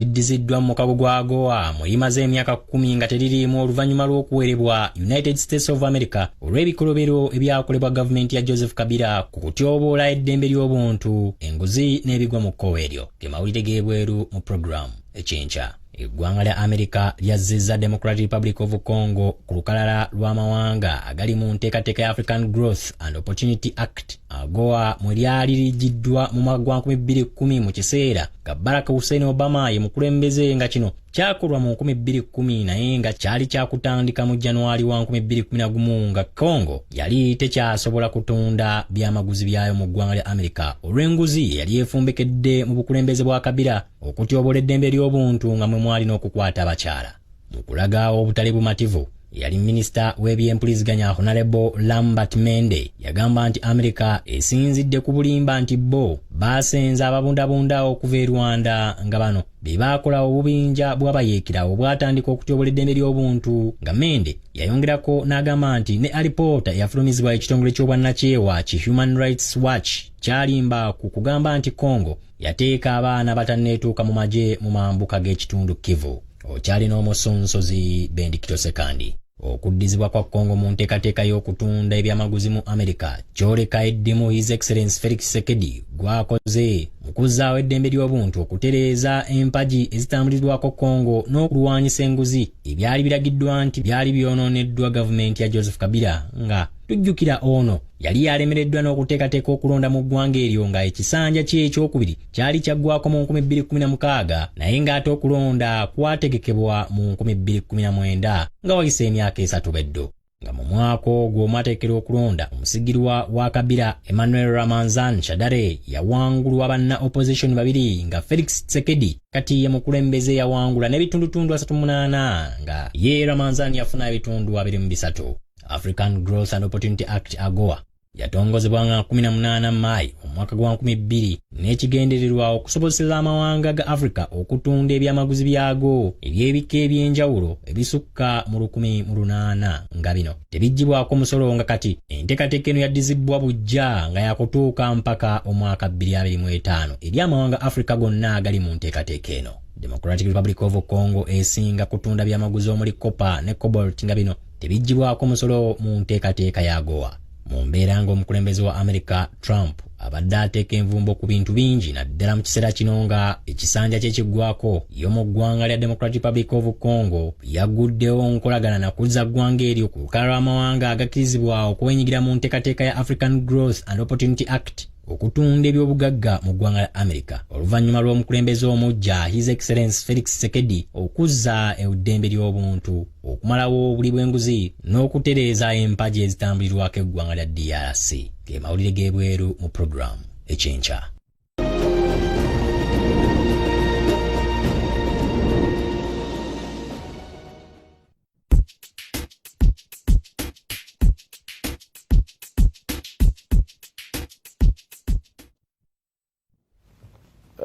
Liddiziddwa mu mukago gwa AGOA mwe limaze emyaka 10 nga teririimu oluvannyuma lw'okuwerebwa United States of America olw'ebikolobero ebyakolebwa gavumenti ya Joseph Kabila ku kutyoboola eddembe ly'obuntu, enguzi n'ebigwa mu kkowe eryo. Ge mawulire g'ebweru mu pulogulaamu Ekyenkya. Eggwanga lya Amerika lyazzizza Democratic Republic of Congo ku lukalala lw'amawanga agali mu nteekateeka ya African Growth and Opportunity Act AGOA mwe lyali ligiddwa mu mwaka gwa 2010 mu kiseera nga Barack Hussein Obama ye mukulembeze, nga kino kyakolwa mu 2010 naye nga kyali kyakutandika mu January wa 2011 nga Congo yali tekyasobola kutunda byamaguzi byayo mu ggwanga lya Amerika olw'enguzi eyali efumbekedde mu bukulembeze bwa Kabila okutyoboola eddembe ly'obuntu nga mwe mwali n'okukwata abakyala. Mu kulaga obutali bumativu, eyali minisita w'ebyempuliziganya Honorable Lambert Mende yagamba nti Amerika esinzidde ku bulimba nti bo baasenza ababundabunda okuva e Rwanda nga bano be baakola obubinja bw'abayeekera obwatandika okutyoboola eddembe ly'obuntu, nga Mende yayongerako n'agamba nti ne alipoota eyafulumizibwa ekitongole ky'obwannakyewa ki Human Rights Watch kyalimba ku kugamba nti Congo yateeka abaana abatanneetuuka mu magye mu mambuka g'ekitundu Kivu. Okyalina omusunsuzi Bendikito Sekandi. Okuddizibwa kwa Congo mu nteekateeka y'okutunda ebyamaguzi mu Amerika kyoleka eddimu His Excellence Felix Tshisekedi gw'akoze mu kuzzaawo eddembe ly'obuntu, okutereeza empagi ezitambulirwako Congo n'okulwanyisa enguzi ebyali biragiddwa nti byali byonooneddwa gavumenti ya Joseph Kabila, nga tujjukira ono yali yalemereddwa n'okuteekateeka okulonda mu ggwanga eryo nga ekisanja kye ekyokubiri kyali kyaggwako mu 2016, naye ng'ate okulonda kwategekebwa mu 2019 nga wayise emyaka 3 beddo, nga mu mwaka ogwo omwateekerwa okulonda omusigirwa wa Kabila Emmanuel Ramazan Shadary yawangulwa banna opposition babiri, nga Felix Tshisekedi kati ye mukulembeze yawangula n'ebitundutundu 38, nga ye Ramazan yafuna ebitundu 23. African Growth and Opportunity Act AGOA yatongozebwa nga 18 Maayi omwaka gwa 2000 n'ekigendererwa okusobozesa amawanga ga Africa okutunda ebyamaguzi byago eby'ebika eby'enjawulo ebisukka mu 1800, nga bino tebiggyibwako musolo, nga kati enteekateeka eno yaddizibwa buggya nga yakutuuka mpaka omwaka 2025 eri amawanga Africa gonna agali mu nteekateeka eno. Democratic Republic of Congo esinga kutunda byamaguzi omuli copper ne cobalt, nga bino tebiggyibwako musolo mu nteekateeka ya AGOA. Mu mbeera ng'omukulembeze wa America Trump abadde ateeka envumbo ku bintu bingi, naddala mu kiseera kino nga ekisanja kye kiggwako, yo mu ggwanga lya Democratic Republic of Congo yagguddewo nkolagana na kuzza ggwanga eryo ku lukalala lw'amawanga agakkirizibwa okwenyigira mu nteekateeka ya African Growth and Opportunity Act okutunda ebyobugagga mu ggwanga lya America, oluvannyuma lw'omukulembeze omuggya His Excellence Felix Tshisekedi okuzza eddembe ly'obuntu, okumalawo obuli bw'enguzi n'okutereeza empagi ezitambulirwako eggwanga lya DRC. Ge mawulire g'ebweru mu pulogulaamu Ekyenkya.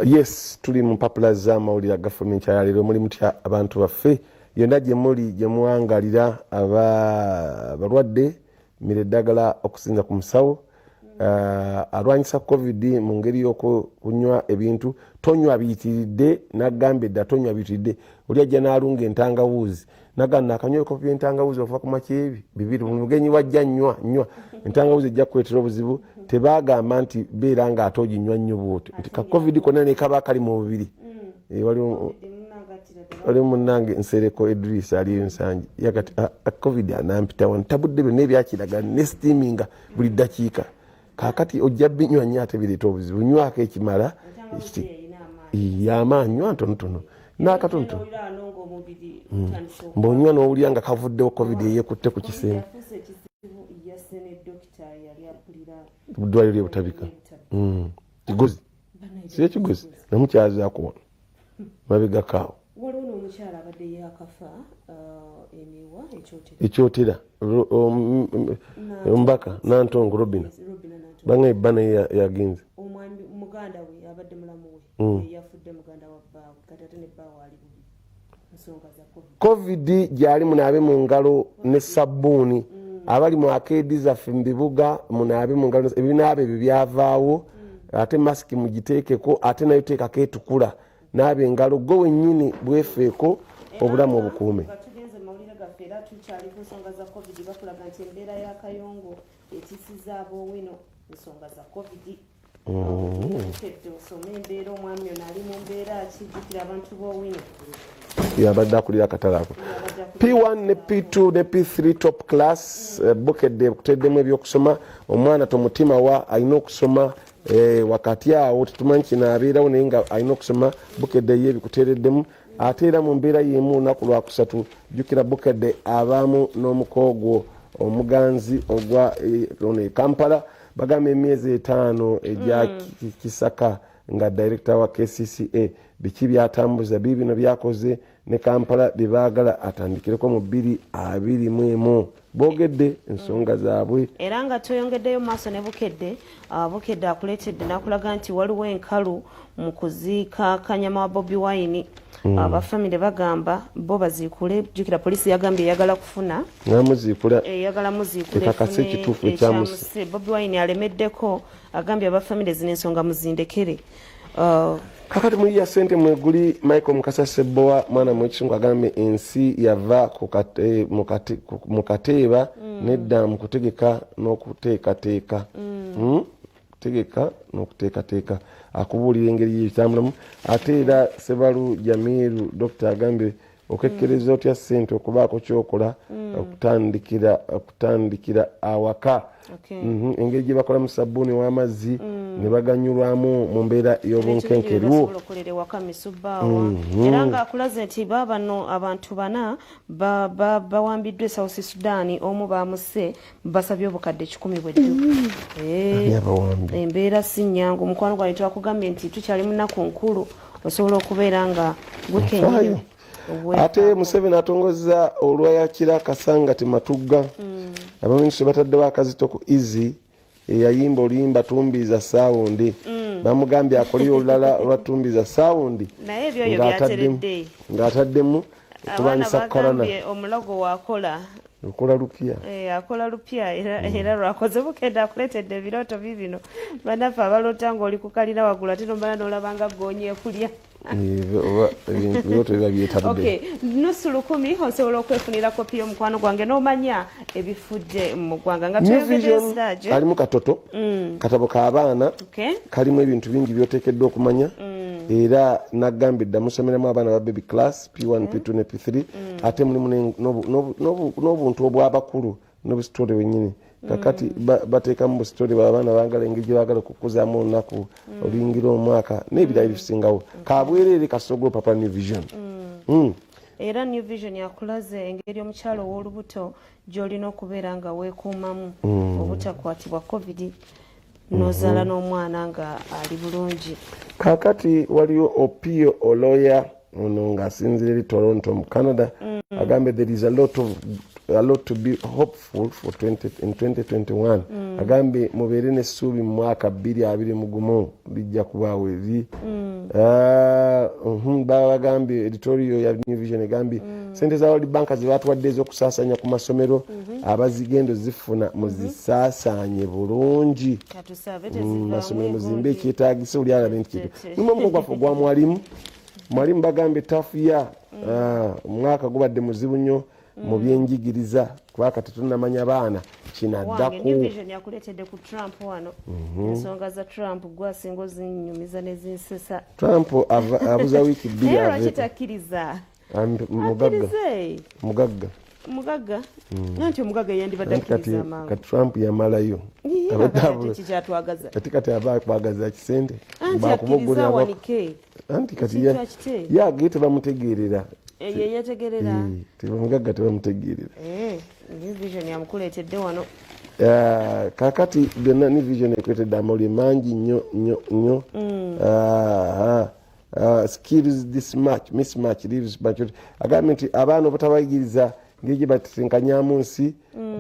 Yes, tuli mu mpapula z'amawulire agafuluma enkya ya leero. Muli mutya abantu baffe yonna gye muli gye muwangalira? Abalwadde, mira eddagala okusinza ku musawo alwanyisa COVID mu ngeri y'okunywa ebintu. Tonywa biyitiridde, nagamba edda, tonywa biyitiridde. Oli ajja n'alunga entangawuuzi, nagamba nakanywa ebikopo by'entangawuuzi okuva ku makyebi bibiri, buli mugenyi wajja nywa nywa entangawuuzi, ejja kukuleetera obuzibu. Tebagamba nti beera nga ate oginywa nnyo bwotyo nti ka COVID konna ne kaba kali mu mubiri. Waliwo munnange Nsereko Edris ali Nsangi, yagati COVID anampitawo, ntabudde byonna ebyakiragala ne steaminga buli ddakiika. Kaakati ojja binywa nnyo ate bireeta obuzibu. Nywako ekimala yamaanyi, nywa ntonotono n'akatonotono mbonywa n'owulira nga kavuddewo COVID eyekutte ku kisenge. Ddwaliro lyebutabika Kigozi, si ekigozi namukyazaako wano mabegakaawo. Waliwo n'omukyala abadde yakafa emiwa. Ekyotera omubaka Nantongo Robina, banga ebba naye yagenze. Muganda we abadde mulamu we yafudde, muganda wa bbaawe, kati ate ne bbaawe ali bubi, nsonga za COVID. COVID gyali, munaabe mu ngalo ne sabbuuni. Abali mu arcade zaffe mu bibuga, munaabe mu ngalo. Ebinaaba ebyo byavaawo. Ate masiki mugiteekeko, ate nayo teekako etukula. Naaba engalo gwe wennyini, bwefeeko obulamu obukuume. Nga tugenze mu mawulire gaffe, era tukyali ku nsonga za COVID. Bakulaga nti embeera ya Kayongo etiisiza Aboowino, nsonga za COVID. Bukedde osome embeera, omwami ono ali mu mbeera kijjukira abantu b'Owino. Yabadde akulira akatale ako. P1 ne P2 ne P3 top class. Bukedde kuteddemu ebyokusoma. Omwana tomutima wa alina okusoma. Wakati awo tetumanyi kinaabeerawo, naye nga alina okusoma. Bukedde ye ebikuteereddemu. Ate era mu mbeera y'emu, olunaku lwakusatu, jjukira Bukedde abaamu n'omukoogwo omuganzi ogwa ono e Kampala. Bagamba emyezi 5 egya Kisaka nga director wa KCCA, biki byatambuza, biibino byakoze ne Kampala byebaagala atandikireko mu 2021. Boogedde ensonga zaabwe. Era nga tweyongeddeyo mu maaso ne Bukedde, Bukedde akuleetedde n'akulaga nti waliwo enkalu mu kuziika kanyama wa Bobi Wine. Abafamire bagamba bo baziikule. Jjukira poliisi yagambye eyagala kufuna Namuziikula. Eyagala muziikula. Ekakase efune ekituufu ekyamuse. Ekyamuse. Bobi Wine alemeddeko, agambye abafamire zino ensonga muzindekere. Kakati muyiya sente mweguli. Michael Mukasa Sebowa, mwana mwekisungu, agambye ensi yava ku mu kateeba nedda mu kutegeka n'okuteekateeka. Kutegeka n'okuteekateeka, akubuulira engeri yebitambulamu. Ate era Sebalu Jamiru Dokita agambye okekkereza otya ssente okubaako kyokola, okutandikira awaka. Engeri gye bakolamu sabbuuni w'amazzi ne baganyulwamu mu mbeera y'obunkenke eriwo. Basobola okolera ewaka misubbaawa. Era ng'akulaze nti baabano abantu bana bawambiddwa e South Sudan, omu bamuse, basabye obukadde 100 bweddu. Ani abawambye? Embeera si nnyangu, mukwano gwange. Twakugambye nti tukyali mu nnaku nkulu, osobola okubeera nga gwe kennyini. Ate Museveni atongozza olwayakira Kasangati Matugga. Abaminisitule bataddewo akazito ku Easy eyayimba oluyimba Tumbiza Sound. Bamugambye akoleyo olulala olwa Tumbiza Sound Naye ebyoyo byateredde. ng'ataddemu Abaana okulwanyisa korona. bagambye omulogo wakola. Okola lupya. Eh, akola lupya era lwakoze. Bukedde akuleetedde ebirooto bibino, bannaffe abaloota ng'oli kukalina waggulu ate nomala n'olaba nga goonya ekulya. Eh, oba ebintu birooto biba byetabudde. Okay, nusu lukumi osobola okwefunira kopi y'omukwano gwange n'omanya ebifudde mu ggwanga nga New tweyongedde. Vision Sirage alimu katoto katabo k'abaana, kalimu ebintu bingi byoteekeddwa okumanya. Era nagambye dda musomeramu abaana ba baby class, P1, P2 ne P3. Ate mulimu n'obuntu obwabakulu n'obusitole wenyini. Kakati bateekamu busitole bwabaana baagala, engeri gye baagala okukuzaamu olunaku oluyingira omwaka n'ebirala ebisingawo. Kabwereere kasogo papa New Vision. Era New Vision yakulaze engeri omukyalo ow'olubuto gy'olina okubeera nga weekuumamu obutakwatibwa COVID, n'ozaala n'omwana nga ali bulungi. Kakati waliwo Opio Oloya, ono ng'asinzira eri Toronto mu Canada, agambye there is a lot to be hopeful for in 2021. Agambye mubeere n'essuubi mu mwaka 2021, lijja kubaawo eri. Ah, baba bagambye editorial ya New Vision egambye sente za World Bank zebatwadde ez'okusaasanya ku masomero, abazigendo zifuna muzisaasaanye bulungi. Katusabe Masomero muzimbe tezivaamu. Ekyetagisa oli alabe nti kintu mulimu omuko gwaffe ogwa mwalimu. Mwalimu bagambye tafuya omwaka gubadde muzibu nnyo mu byenjigiriza, kubanga tetunamanya baana Wange kinaddako. New Vision yakuleetedde ku Trump wano, ensonga za Trump gwasinga ozinyumiza nezinsesa. Trump abuza wiiki 2 Naye lwaki aveeko. takkiriza? Mugagga. Akkirize. Mugagga. Mugagga nanti omugagga yandibadde Anti kati akkiriza amangu. Kati Trump yamalayo. Iye, Abadde ate kikyatwagaza. Kati aba akwagaza kisente. Anti akkiriza awanike. Anti kati Ekintu akite. Ye tebamutegeerera. Ye yetegerera. Eh, tebamugagga tebamutegeerera. Eh, New Vision yamukuleetedde wano. Ah, kakati byonna New Vision ekuletedde amawulire mangi nnyo nnyo nnyo. Ah, ah, skills this much mismatch leaves maturity. Agambye nti abaana obutabayigiriza ngeri gye batetenkanyamu nsi,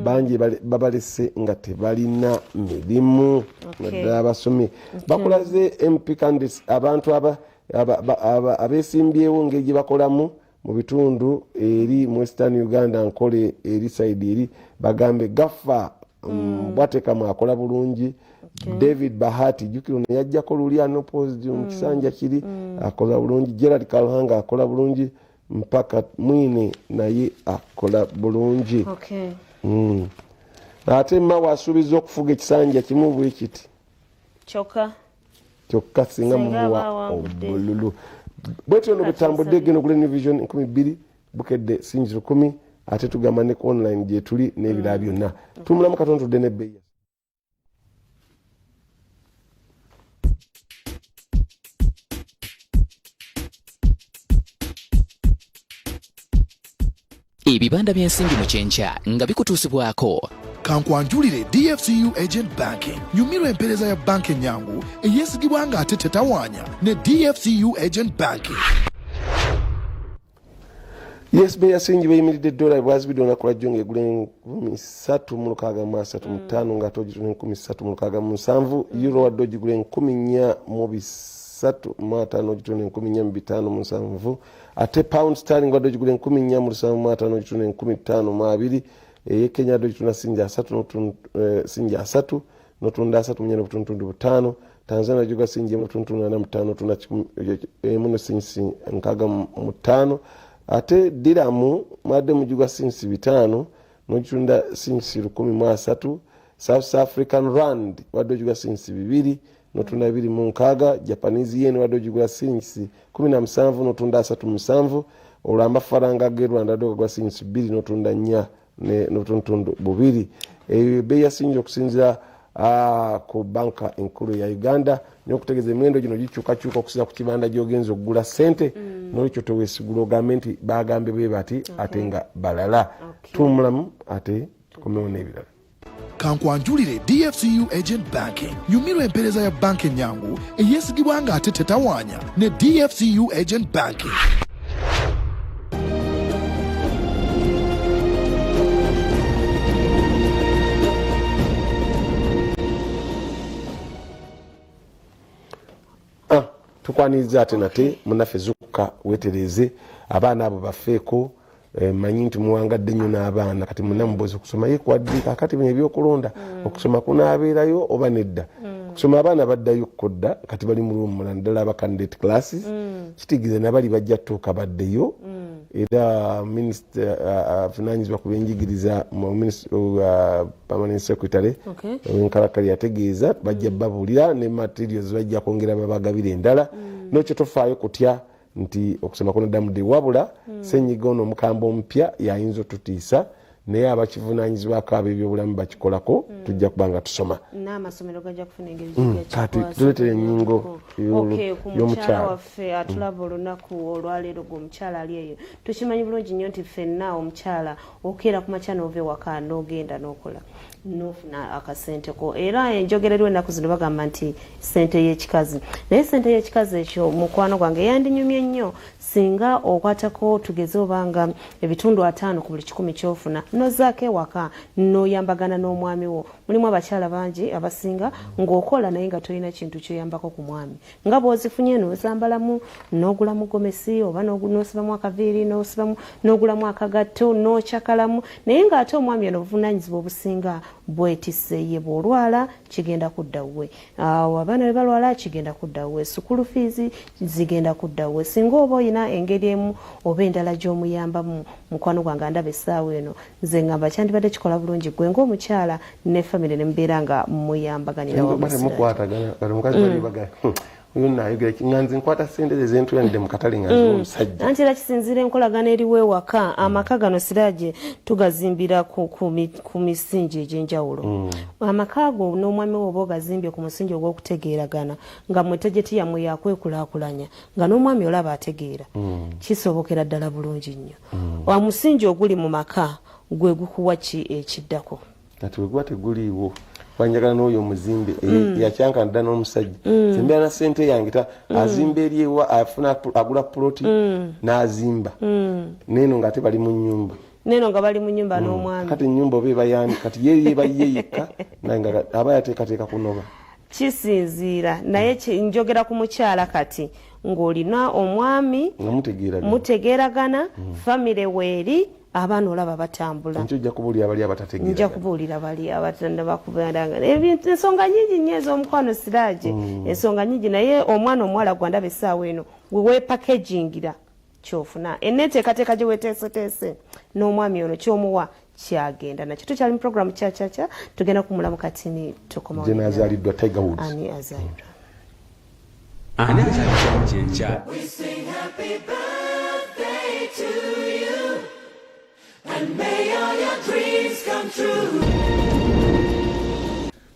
bangi babalese nga tebalina mirimu, naddala abasomye. Bakulaze MP candidates, abantu abeesimbyewo ngeri gye bakolamu mu bitundu eri mu Western Uganda, Nkole eri side eri. Bagambe gafa bwatekamu akola bulungi. David Bahati, jjukira ono yajjako luli unopposed mu kisanja kiri, akola bulungi. Gerald Karuhanga akola bulungi. Mpaka Mwine naye akola bulungi. Ate Mao asuubiza okufuga ekisanja kimu bwe kiti. Kyokka. Kyokka singa Singa mumuwa bawangudde. obululu. Bwetyo no bwetambudde. Genda ogule New Vision 2000, Bukedde singi 1000, ate tugamba ne ku online gyetuli n'ebirala byonna. Tumulamu katono, tudde n'ebbeeyi. Ebibanda by'ensimbi mu kyenkya nga bikutuusibwako. Kankwanjulire DFCU Agent Banking. Nyumirwa empeereza ya banka ennyangu, eyeesigibwa ng'ate tetawaanya ne DFCU Agent Banking. Yes, be yasingi beyimiridde. Dola bwazibidde olunaku lwajjo ngaegula 3635, ngaate ogitunda 3667. Euro wadde ogigula 4350, ogitunda 4570. Ate pound sterling wadde ogigula 4750, ogitunda 5020. Eyekenya wadde ogitunda singi asatu singi asatu notunda 34.5. Tanzania ogigula singi 1.45, otunda 1 no singi 65. Ate diramu mwadde mugigwa sinsi 500, nogitunda sinsi 1030. South African rand wadde ogigula sinsi 2, notunda 260. Japanese yen wadde ogigula sinsi 17, notunda 37. Olwo amafaranga ge Rwanda wadde ogagula sinsi 2, notunda 4 n'obutundutundu 2. Eyo ebbeeyi yasingi okusinzira ku banka enkulu ya Uganda. Nyokutegeeza emiwendo gino gikyukakyuka okusinza ku kibanda gyogenza okugula sente. Nolwekyo tewesigula ogambe nti bagambye bwe bati ate nga balala. Tuwumulamu ate tukomewo n'ebirala. Kankwanjulire DFCU Agent Banking. Nyumirwa empeereza ya banka ennyangu, eyeesigibwa ng'ate tetawaanya ne DFCU Agent Banking. Tukwaniriza ate nate munaffe Zukka. Wetereze abaana abo bafeeko. Manyi nti muwangadde nnyo n'abaana. Kati muna mubozi okusoma yekwadde kakati bino ebyokulonda, okusoma kunaabeerayo oba nedda? Okusoma abaana baddayo kudda, kati bali mu luwummula, naddala aba candidate classes. Kitegeeza nabali bajja tuuka baddeyo. Era minisita avunanyizibwa ku byenjigiriza mu permanent secretary wenkalakali yategeeza bajja babuulira ne materials bajja kwongera babagabira endala. Nokyo tofaayo kutya nti okusoma kunaddamu ddi, wabula senyiga ono omukambwe omupya yayinza otutiisa, naye abakivunanyizibwako ab'ebyobulamu bakikolako, tujja kuba nga tusoma. N'amasomero gajja kufuna engeri. Kati tuleetera ennyingo Okay, ku mukyala y'omukyala. waffe atulaba olunaku olwaleero, gwe omukyala ali eyo, tukimanyi bulungi nnyo nti ffenna omukyala okeera ku makya n'ova ewaka n'ogenda n'okola n'ofuna akasente ko. Era enjogera eriwo ennaku zino bagamba nti sente y'ekikazi, naye sente y'ekikazi ekyo, mukwano gwange, yandinyumye nnyo singa okwatako, tugeze obanga ebitundu 50 ku buli 100 kyofuna, nozaako ewaka n'oyambagana n'omwami wo. Mulimu abakyala bangi abasinga ng'okola naye nga tolina kintu kyoyambako ku mwami, nga bw'ozifunye n'ozambalamu, n'ogulamu gomesi oba n'osibamu akaviiri, n'osibamu, n'ogulamu akagatto, n'okyakalamu, naye ng'ate omwami ono obuvunaanyizibwa obusinga bwetisse ye. Bw'olwala kigenda kudda wuwe, awo abaana bwe balwala kigenda kudda wuwe, school fees zigenda kudda wuwe. Singa oba oyina engeri emu oba endala gy'omuyambamu, mukwano gwange andaba essaawa eno, nze ngamba kyandibadde kikola bulungi gwe ng'omukyala ne famire ne mubeera nga muyambaganira wamu. Temukwatagana. Kati omukazi bali baga, oyo naayogera ki nga nze nkwata sente ze zentuyanidde mu katale nga nziwa omusajja?" Anti era kisinziira enkolagana eriwo ewaka. Amaka gano, Siraje, tugazimbira ku misingi egy'enjawulo. Amaka ago n'omwami wo oba ogazimbye ku musingi ogw'okutegeeragana, nga mwe target yammwe yakwekulaakulanya, nga n'omwami olaba ategeera, kisobokera ddala bulungi nnyo. Omusingi oguli mu maka gwe gukuwa ki ekiddako. Kati bwe guba teguliiwo, wanjagala n'oyo omuzimbe yakyankana dda n'omusajja, zembeera na sente yange ta azimba eri ewa afuna agula puloti n'azimba neeno ng'ate bali mu nnyumba. Neeno nga bali mu nyumba n'omwami. Kati ennyumba oba ebayani? Kati ye yeba ye yekka, naye nga aba yateekateeka kunoba. Kisinziira, naye njogera ku mukyala kati. Ng'olina omwami, mutegeeragana, famire weeri, abaana olaba batambula. Ojja kubuulira bali abatategeera. Nja kubuulira bali abatannabakubeeranga. Ensonga nyingi nnyo ez'omukwano, Siraje, ensonga nyingi. Naye omwana omuwala gwandaba essaawa eno, we weepackagingira kyofuna, eneeteekateeka gye weeteeseteese n'omwami ono, kyomuwa kyagenda nakyo. Tukyali mu programu Kyakyakya, tugenda kumulamu katini, tukomawo. Gye nazaaliddwa Tiger Woods. Ani azaalidwa? Ani azaalidwa mu kyenkya? We sing happy birthday to you, and may all your dreams come true.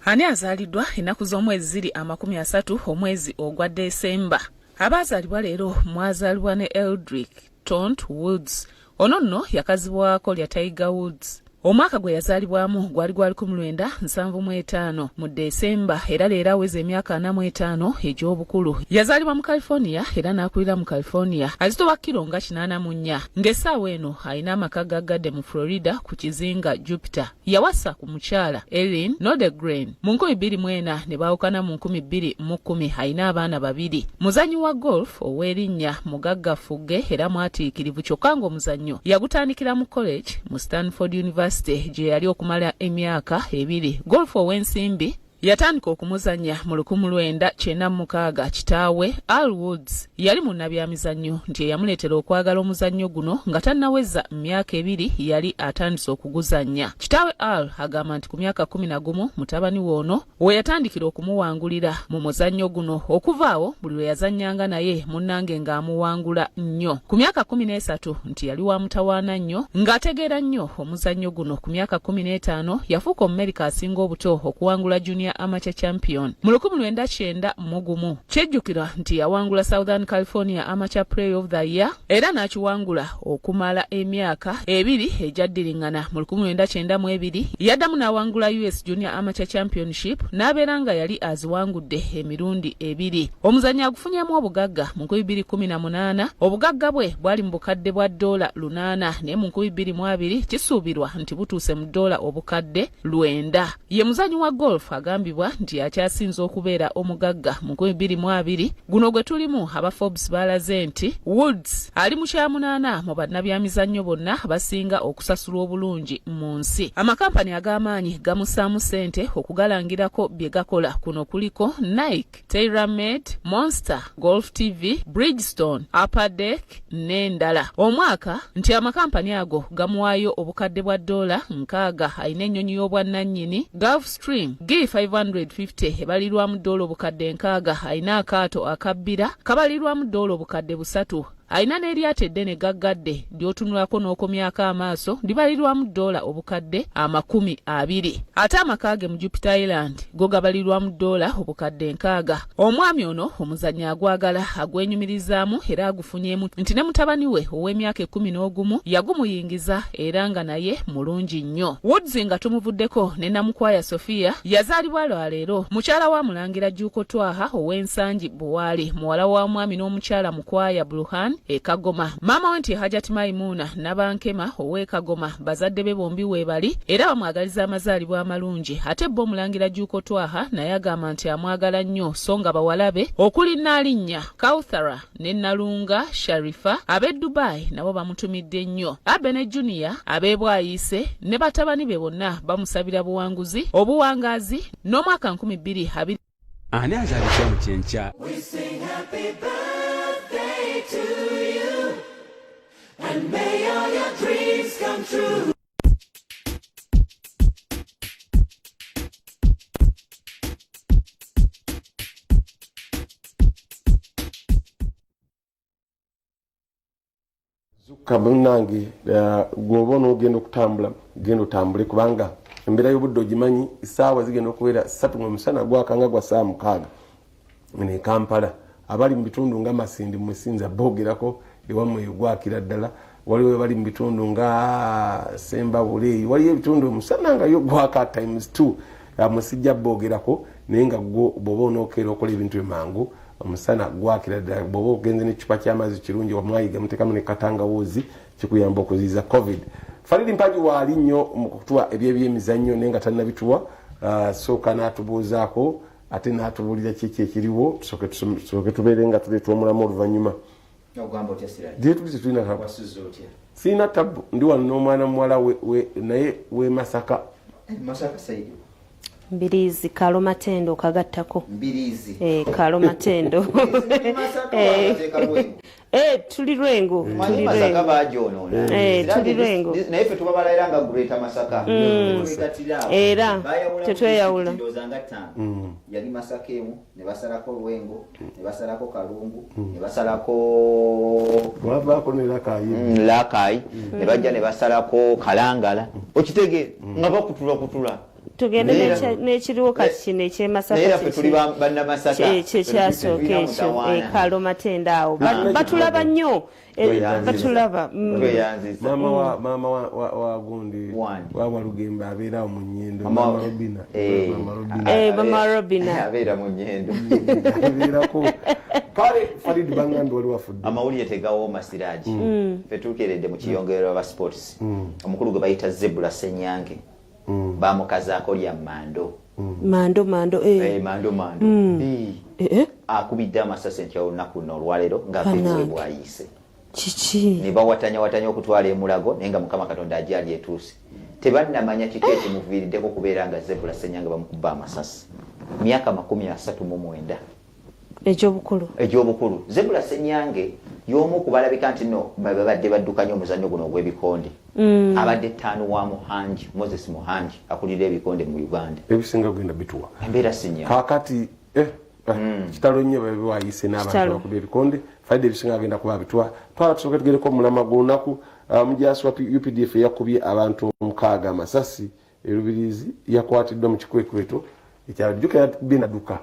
Ani azaaliddwa ennaku z'omwezi ziri 30 omwezi ogwa Desemba? Abaazaalibwa leero mwazaalibwa ne Eldrick Tont Woods. Ono nno yakazibwako lya Tiger Woods. Omwaka gwe yazaalibwamu gwali gwa 1975 mu Desemba, era leero aweza emyaka 45 egy'obukulu. Yazaalibwa mu California era n'akulira mu California. Azitowa kiro nga 84, ng'essaawa eno alina amaka gaggadde mu Florida ku kizinga Jupiter. Yawasa ku mukyala Elin Nordegren mu 2004 ne baawukana mu 2010. Alina abaana babiri. Muzannyi wa golf ow'erinnya, mugagga fugge era mwatiikirivu, kyokka ng'omuzannyo yagutandikira mu college mu Stanford University gye yali okumala emyaka 2. Golf ow'ensimbi yatandika okumuzannya mu 1996. Kitaawe Al Woods yali munnabyamizannyo, nti eyamuleetera okwagala omuzannyo guno. Nga tannaweza myaka 2 yali atandise okuguzannya. Kitaawe Al agamba nti ku myaka 11 mutabani we ono we yatandikira okumuwangulira mu muzannyo guno. Okuva awo buli lwe yazannyanga naye munnange ng'amuwangula nnyo. Ku myaka 13 nti yali wa mutawaana nnyo, ng'ategeera nnyo omuzannyo guno. Ku myaka 15 yafuuka Omumerika asinga obuto okuwangula Junior Amateur Champion mu 1991. Kyejjukirwa nti yawangula Southern California Amateur Player of the Year era n'akiwangula okumala emyaka 2 egyaddiringana. Mu 1992 yaddamu n'awangula US Junior Amateur Championship, n'abeera nga yali aziwangudde emirundi ebiri. Omuzannyo agufunyemu obugagga. Mu 2018 obugagga bwe bwali mu bukadde bwa dola 800, naye mu 2020 kisuubirwa nti butuuse mu dola obukadde 900. Ye muzannyi wa golf agambibwa nti akyasinze okubeera omugagga mu 2020 guno gwe tulimu. Aba Forbes balaze nti Woods ali mu kyamunaana mu bannabyamizannyo bonna abasinga okusasulwa obulungi mu nsi. Amakampani ag'amaanyi gamussaamu ssente okugalangirako bye gakola. Kuno kuliko Nike, TaylorMade, Monster Golf TV, Bridgestone, Upper Deck n'endala. Omwaka nti amakampani ago gamuwaayo obukadde bwa dola 60. Alina ennyonyi y'obwannannyini Gulfstream G550 ebalirwamu dola obukadde 60. Alina akaato akabbira kabalirwamu dola obukadde 300. Alina n'eryato eddene gaggadde ly'otunulako n'okomyako amaaso, libalirwamu dola obukadde 20. Ate amaka ge mu Jupiter Island go gabalirwamu dola obukadde 60. Omwami ono omuzannyo agwagala, agwenyumirizaamu era agufunyemu, nti ne mutabani we ow'emyaka 11 yagumuyingiza era nga naye mulungi nnyo. Woods nga tumuvuddeko, ne Namukwaya Sofia yazaalibwa lwaleero, mukyala wa Mulangira Jjuuko Twaha ow'Ensangi Buwaali, muwala wa mwami n'omukyala Mukwaya Buluhan e Kagoma. Maama we nti Hajat Maimuuna Nabankema ow'e Kagoma. Bazadde be bombi weebali era bamwagaliza amazaalibwa amalungi. Ate bo Omulangira Jjuuko Twaha naye agamba nti amwagala nnyo, so nga bawala be okuli Naalinnya Kauthara ne Nalunga Sharifa ab'e Dubai nabo bamutumidde nnyo. Abe ne Junior ab'e Bwayiise ne batabani be bonna bamusabira buwanguzi, obuwangaazi n'omwaka 2020. Ani azaalidde mu kyenkya? We sing happy birthday to you, and may all your dreams come true. Zukka munnange, gwoba onoogenda okutambula, genda otambule, kubanga embeera y'obudde ogimanyi. Essaawa zigenda okubeera 3 nga omusana gwaka nga gwa ssaawa 6 ne Kampala. Abali mu bitundu nga Masindi, mwesinza boogerako, ewammwe eyo gwakira ddala. Waliwo bali mu bitundu nga Sembabule eyo, waliyo ebitundu omusana nga yo gwaka times two. Musijja boogerako, naye nga gwo bw'oba onookeera okola ebintu emangu, omusana gwakira ddala. Bw'oba ogenze n'ekicupa ky'amazzi kirungi, wamwayiga muteekamu ne katangawuuzi, kikuyamba okuziyiza COVID. Faridi Mpagi waali nnyo mu kutuwa ebyebyemizannyo, naye nga tannabituwa, sooka n'atubuuzaako. Ate n'atubuulira kiki ekiriwo, tusooke tubeere nga tuleeta omulamu oluvannyuma. Ogamba otya, Siraje? Gyetuli tetulina tabu. Wasuze otya? Sirina tabu, ndi wano n'omwana muwala naye we Masaka. Masaka side? Mbiriizi, Kalo Matendo kagattako. Mbiriizi. Eh, Kalo Matendo. Masaka. Eh, tuli Lwengo. Manyi Tuli Masaka Lwengo. bagyonoona. Eh, tuli Lwengo. Naye ffe tubabalayira nga Greater Masaka. Twegattira awo. Era, Bayawulamu tetweyawula. district ndowooza nga ttaano. Yali Masaka emu, ne basalako Lwengo, ne basalako Kalungu, ne basalako Wavaako ne Lakayi. Lakayi, ne bajja ne basalako Kalangala. Okitegeera nga bakutula kutula. Tugende n'ekiriwo kati kino ekyemasaka. Naye era ffe tuli bannamasaka. Kyekyasooka Tetulina ekyo. mutawaana. Eh, Kalo Matendo awo. Batulaba nnyo. Eh, Tweyanziza. batulaba. Tweyanziza. Maama wa gundi Wandi. wa Walugembe abeera awo mu Nyendo. Mama Mama Robina. Eh. Mama Robina. Eh, Mama Robina. Abeera mu Nyendo. Abeerako. Kale Farid, bangambe wali wafudde. Amawulire tegawooma, Siraji. Ffe tukeredde mu kiyongerero aba sports. Omukulu gwe bayita Zebula Senyange, bamukazaako lya Mando. Mando, Mando, eh. Eh, Mando, Mando. Eh. Eh, eh, Akubidde amasasi enkya olunaku luno olwaleero nga Bannange. bwe bwayiise. Kiki? Ne bawatanya watanya okutwala emulago, naye nga Mukama Katonda ajja ali etuuse, tebannamanya kiki ekimuviiriddeko kubeera nga Zebula Senyange bamukuba amasasi. Myaka 39 Egyobukulu. Egyobukulu. Zebula Senyange y'omu ku balabika nti no babadde baddukanya omuzannyo guno ogw'ebikonde. Abadde ttaano wa Muhangi, Moses Muhangi, akulira ebikonde mu Uganda. Ebisinga kugenda bituwa. Embeera sinya. Kakati kitalo nnyo, babe wayise n'abantu Kitalo. abakuba ebikonde. Faida ebisinga agenda kuba abitwa twala. Tusooke tugereko omulama gw'olunaku. Omujaasi wa UPDF eyakubye abantu 6 amasasi erubirizi yakwatiddwa mu kikwekweto ekyajjuka yakubye nadduka,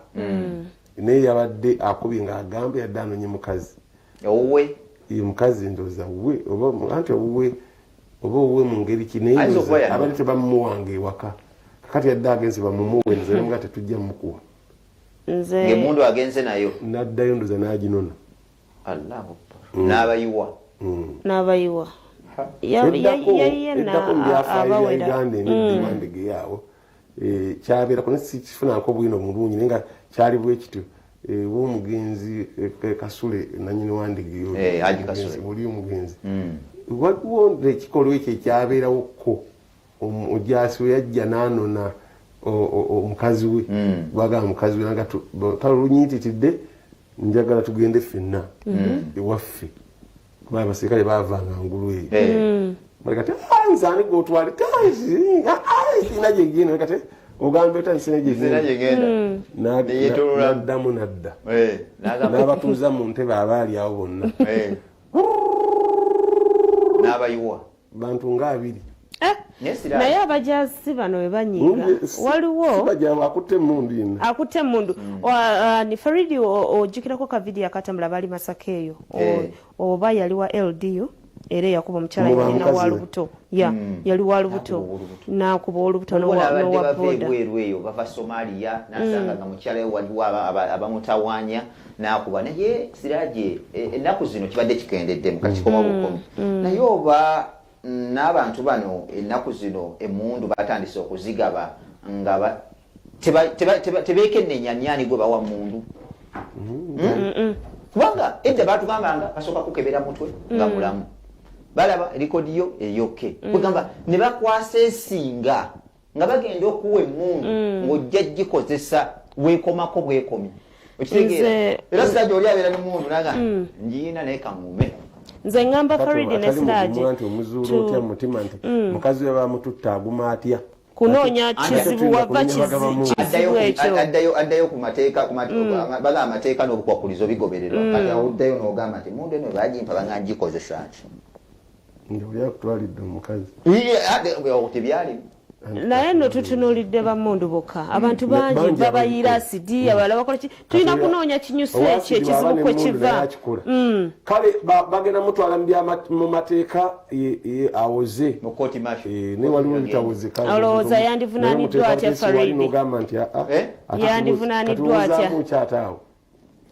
naye yabadde akubye ng'agamba yadde anonye mukazi. Owuwe? Ye mukazi ndowooza wuwe, oba anti owuwe oba owuwe mu ngeri ki, naye Ayinza ndowooza okuba yadduka. abadde tebamuwanga ewaka. Kakati yadde agenze bamumuwe, nze nga tetujja mukuwa. Nze Ng'emundu agenze nayo. Naddayo ndowooza n'aginona. Allahu Akbar. N'abayiwa. N'abayiwa. Eddako mu byafaayo bya Abawera. Uganda emidde wandegeya awo kyabeerako, naye sikifunanko bwino mulungi, naye nga kyali bwe kityo. W'omugenzi Kasule nanyini Wandegeya. Eh, Haji Kasule. Oli omugenzi, waliwo ekikolwa ekyo ekyabeerawokko, omujaasi we yajja n'anona omukazi we, bwagamba mukazi we nanga talo lunyititidde, njagala tugende ffenna ewaffe, kuba abaserikale bavanga ngulu eyo. Kati, "Ah, nze ani gwotwale? Sina gyegenda." Kati ogambye ota sina Sina gyegenda. gyegenda. Neyeetoloola. Naddamu nadda. Eh, n'agamba N'abatuuza mu ntebe abaali awo bonna. Eh. N'abayiwa. Bantu nga 20. Naye Siraje, Naye abajaasi bano we banyiiga, waliwo Akutte emundu yenna. Akutte emundu. Ni Faridi, ojjukirako ka vidiyo akatambula, baali Masaka eyo? Oba yali wa LDU era eyakuba omukyala. Omuba Yalina mukazi wa we. lubuto, ya yali wa lubuto. N'akuba olubuto. N'akuba olubuto. Waliwo n'abadde N'owa bava boda. ebweru eyo, bava Somalia, nasanga nga mukyala we waliwo abamutawaanya n'akuba. Naye Siraje, ennaku zino kibadde kikendeddemu, kakikoma bukomi. Naye oba n'abantu bano ennaku zino emundu batandise okuzigaba nga tebeekennenya nnyani gwe bawa mundu. Kubanga edda batugambanga basooka kukebera mutwe nga mulamu, balaba rekodi yo eyoke, kwegamba ne bakwasa esinga nga bagenda okuwa emundu ng'ojja gikozesa weekomako bwekomi. Okitegeera? Era Siraje, oli abeera nemundu naga ngiina, naye kaŋŋume. Nze ŋŋamba Kati Faridi ne atali Siraje mugumu nti omuzuula otya mu mutima nti mukazi we bamututta, aguma atya? Kunoonya Ate kizibu tuyinza wava kunoonya bagaba mundu. kizibu ekyo. Addayo ku mateeka, baga amateeka n'obukwakulizo bigobererwa. Kati awo oddayo n'ogamba nti mundu eno bagimpa, banga ngikozesa ki? Nga oli akutwalidde omukazi. Iye, tebyalimu. Naye nno tutunuulidde bamundu bokka, abantu bangi Bangi babayira abaliko. asidi, abalala bakola ki? Tulina kunoonya kinyusi ekyo, ekizibu kwe kiva. Kale bagenda mutwala mu mateeka awoze. Mu kooti martial. Eh, naye waliwo ebitawoze. Olowooza yandivunaaniddwa atya, Faridi? Nogamba nti aa, Eh? ate Yandivunaaniddwa atya? katuwozaamu kyate awo.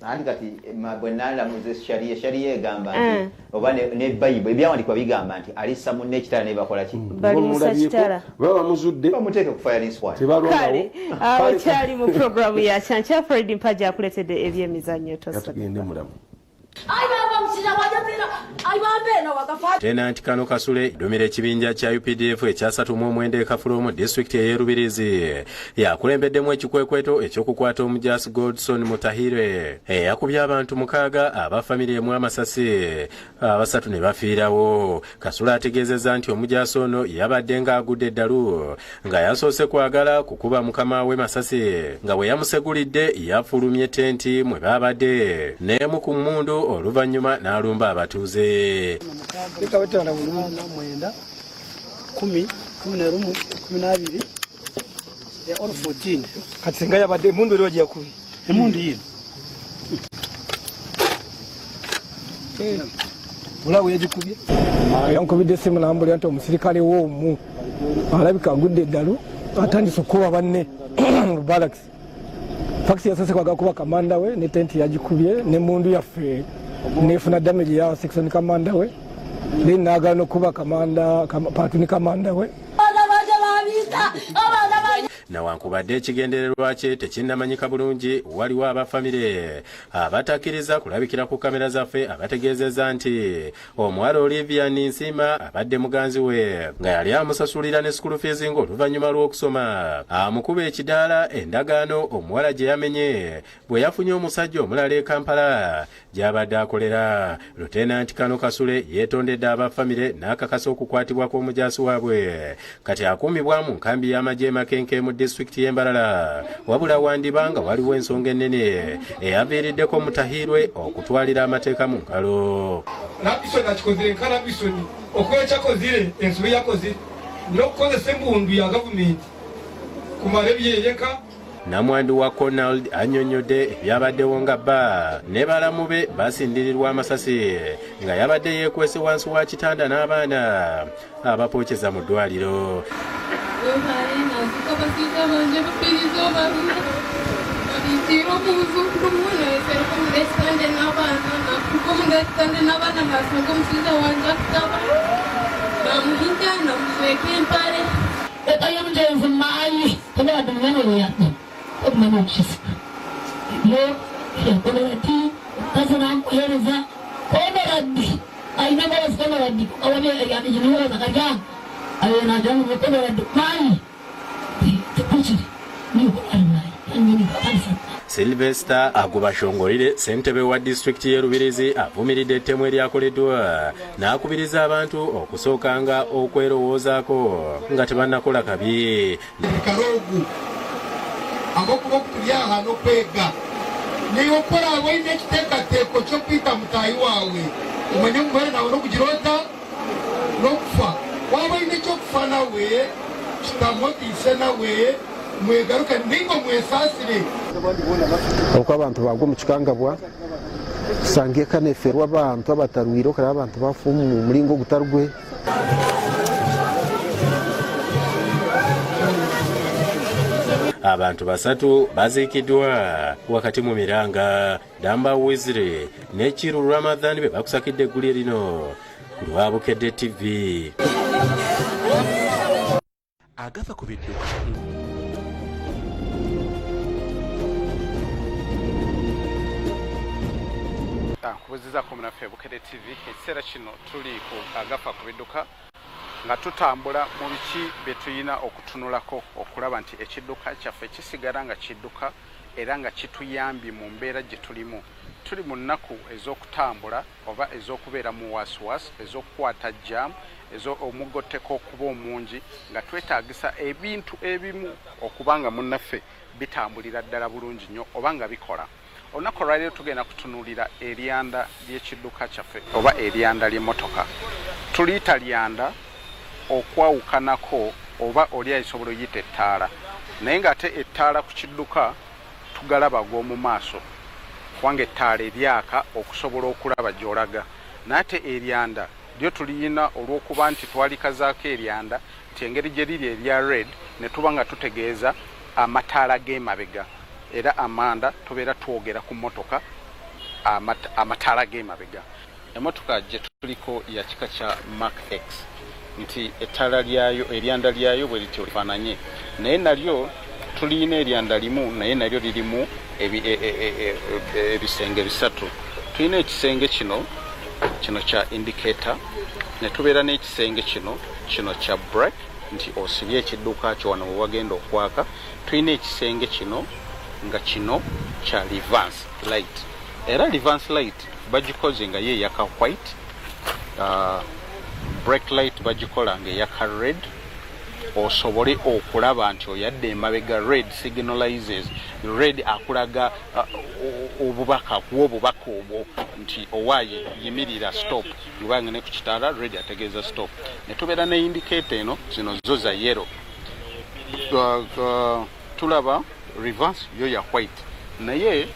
Anti kati bwe nalamuze sharia, sharia egamba nti oba ne Bayibuli ebyawandiikibwa bigamba nti alissa munne ekitala naye bakola ki? Balimusa kitala. Baba bamuzudde bamuteeke ku firing squad. Kale awo kyali mu programu ya Kyankya. Fred Mpaja akuleetedde ebyemizannyo. Tugende mulamu. Tenanti Kano Kasule dumira ekibinja kya UPDF ekyasatu mu omwenda e Kafulo mu disitulikiti ey'e Rubirizi yakulembeddemu ekikwekweto ekyokukwata omujaasi Goldson Mutahire eyakubye abantu 6 aba famire emu amasasi, abasatu ne bafiirawo. Kasule ategeezezza nti omujaasi ono yabadde ng'agudde eddalu nga yasoose kwagala kukuba mukama we masasi, nga bwe yamusegulidde yafulumye tenti mwe baabadde n'emu ku mmundu, oluvannyuma n'alumba abatuuze. Leka 5, 8, 9, 10, 11, 12, they are all 14. Kati singa yabadde emundu eriwo gyeyakubye? Emundu yino bulawo yagikubye. Yankubidde esimu nambulira nti omusirikale woomu alabika agudde eddalu, atandise okukuba banne mu barracks. Fakisi yasoose kwagala kuba kamanda we ne tenti yagikubye nemundu yaffe nefuna damage ya section kamanda we, then nagala nokuba kamanda platoon kamanda we. Nawankubadde ekigendererwa kye tekinnamanyika bulungi, waliwo abafamire abatakkiriza kulabikira ku kamera zaffe abategeezezza nti omuwala Olivia Ninsiima abadde muganzi we nga yali amusasulira ne school fees, ng'oluvannyuma lw'okusoma amukuba ekidaala, endagaano omuwala gye yamenye bwe yafunye omusajja omulala e Kampala gy'abadde akolera. Lutenanti Kano Kasule yeetondedde abafamire n'akakasa okukwatibwa kw'omujaasi waabwe. Kati akuumibwa mu nkambi y'amagye Makenke mu disitulikiti y'e Mbarara, wabula wandiba nga waliwo ensonga ennene eyaviiriddeko Mutahirwe okutwalira amateeka mu ngalo. Robinson akikozire nka Robinson okuba ekyakozire ensobi yakozire n'okukozesa embundu ya gavumenti kumara ebyeyeka. Namwandu wa Conald annyonnyodde ebyabaddewo nga bba ne balamu be basindirirwa amasasi nga yabadde yeekwese wansi wa kitanda n'abaana abapookeza mu ddwaliro. Sylvester Agubashongolire, ssentebe wa disitulikiti y'e Rubirizi, avumiridde ettemu eryakoleddwa n'akubiriza abantu okusookanga okwerowoozaako nga tebannakola kabi. Karogu abokuba okutulyaha n'okwega niwe okora waine ekiteekateeko ky'okwita mutaahi waawe, omanye omuhwere nawe n'okugira ota n'okufa. Waba oine ekyokufa nawe kitamotiise nawe mwegaruke ninga mwesaasire. Oku abantu bagwa omu kikangabwa tusanga eka neferwa abantu abatarwire, okareba abantu bafa omu muringo ogutarugwe. Abantu 3 baziikiddwa wakati mu miranga. Damba Wizire ne Kiru Ramadhan be bakusakidde eggulire lino ku lwa Bukedde TV. Agafa ku bidduka. Nkubuuzizaako munaffe Bukedde TV. Ekiseera kino tuli ku agafa ku bidduka nga tutambula mu biki bye tulina okutunulako okulaba nti ekidduka kyaffe kisigala nga kidduka era nga kituyambye mu mbeera gye tulimu. Tuli mu nnaku ez'okutambula oba ez'okubeera mu wasiwasi, ez'okukwata jam, omugotteko okuba omungi, nga twetaagisa ebintu ebimu okuba nga munnaffe bitambulira ddala bulungi nnyo oba nga bikola. Olunaku olwaleero tugenda kutunuulira eryanda ly'ekidduka kyaffe oba eryanda ly'emmotoka. Tuliyita lyanda okwawukanako oba oli ayisobola oyita ettaala, naye ng'ate ettaala ku kidduka tugalaba ag'omu maaso, kubanga ettaala eryaka okusobola okulaba gy'olaga, naye ate eryanda lyo tuliyina olw'okuba nti twalikazaako eryanda nti engeri gye liri erya red ne tuba nga tutegeeza amataala g'emabega, era amanda tubeera twogera ku mmotoka Amataala g'emabega. Emotoka gye tuliko ya kika kya Mark X, nti ettaala lyayo, eryanda lyayo bwe lityo lifaananye, naye nalyo tulina eryanda limu, naye nalyo lirimu ebisenge bisatu. Tulina ekisenge kino, kino kya indicator, ne tubeera n'ekisenge kino, kino kya brake, nti osibye ekidduka kyo wano we wagenda okwaka. Tulina ekisenge kino nga kino kya reverse light, era reverse light bagikoze nga ye eyaka white, brake light bagikola nga eyaka red, osobole okulaba nti oyadde emabega. Red signalizes, red akulaga obubaka, akuwa obubaka obwo nti owaaye yimirira, stop. Kubanga ne ku kitaala red ategeeza stop. Ne tubeera ne indicator eno, zino zo za yellow. Tulaba reverse yo ya white, naye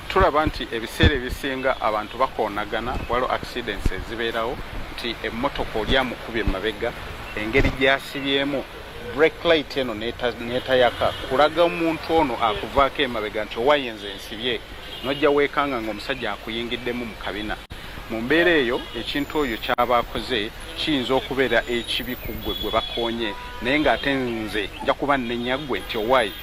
tulaba nti ebiseera ebisinga abantu bakoonagana, waliwo accidents ezibeerawo nti emmotoka oli amukubye emabega, engeri gyasibyemu brake light eno netayaka kulaga omuntu ono akuvaako emabega nti owayenze ensibye, nojja weekanga nga omusajja akuyingiddemu mu kabina. Mu mbeera eyo, ekintu oyo kyaba akoze kiyinza okubeera ekibi ku ggwe gwe bakoonye, naye ng'ate nze nja kuba nnenya ggwe nti owaayi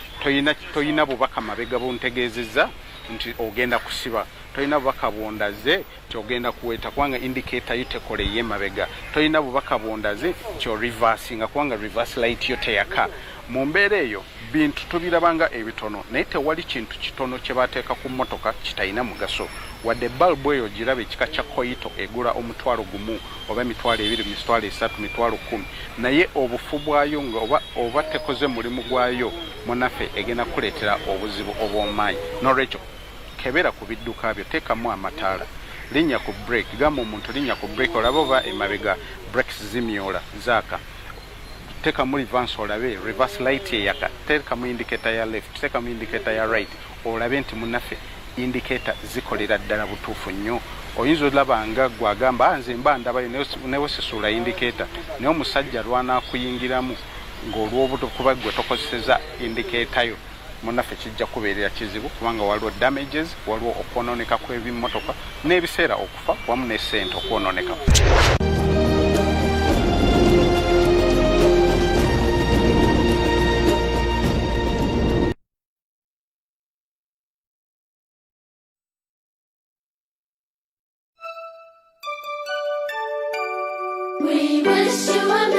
toyina bubaka mabega buntegeezezza nti ogenda kusiba, tolina bubaka bwondaze nti ogenda kuweta kubanga indicator yo tekola ey'emabega, tolina bubaka bwondaze nti oreversinga kubanga reverse light yo teyaka. Mu mbeera eyo bintu tubiraba nga ebitono, naye tewali kintu kitono kye bateeka ku mmotoka kitalina mugaso. Wadde balbu eyo giraba ekika kya Koito egula 10,000 oba 20,000, 30,000, 10,000, naye obufu bwayo nga oba tekoze mulimu gwayo, munaffe egenda kukuleetera obuzibu obw'omumaanyi. Nolwekyo kebera ku bidduka byo, teekamu amataala, linnya ku brake, gamba omuntu linnya ku brake olabe oba emabega brakes zimyola zaaka, teekamu reverse olabe reverse light eyaka, teekamu indicator ya left, teekamu indicator ya right, olabe nti munnaffe indicator zikolera ddala butuufu nnyo. Oyinza olaba nga gwagamba, "Ah, nze mba ndabayo newe sisuula indicator," naye omusajja lwanaakuyingiramu ng'olw'obuto kuba gwe tokozeseza indicator yo, munnaffe kijja kubeerera kizibu, kubanga waliwo damages, waliwo okwonooneka kw'ebimmotoka n'ebiseera okufa wamu ne ssente okwonooneka. We wish you a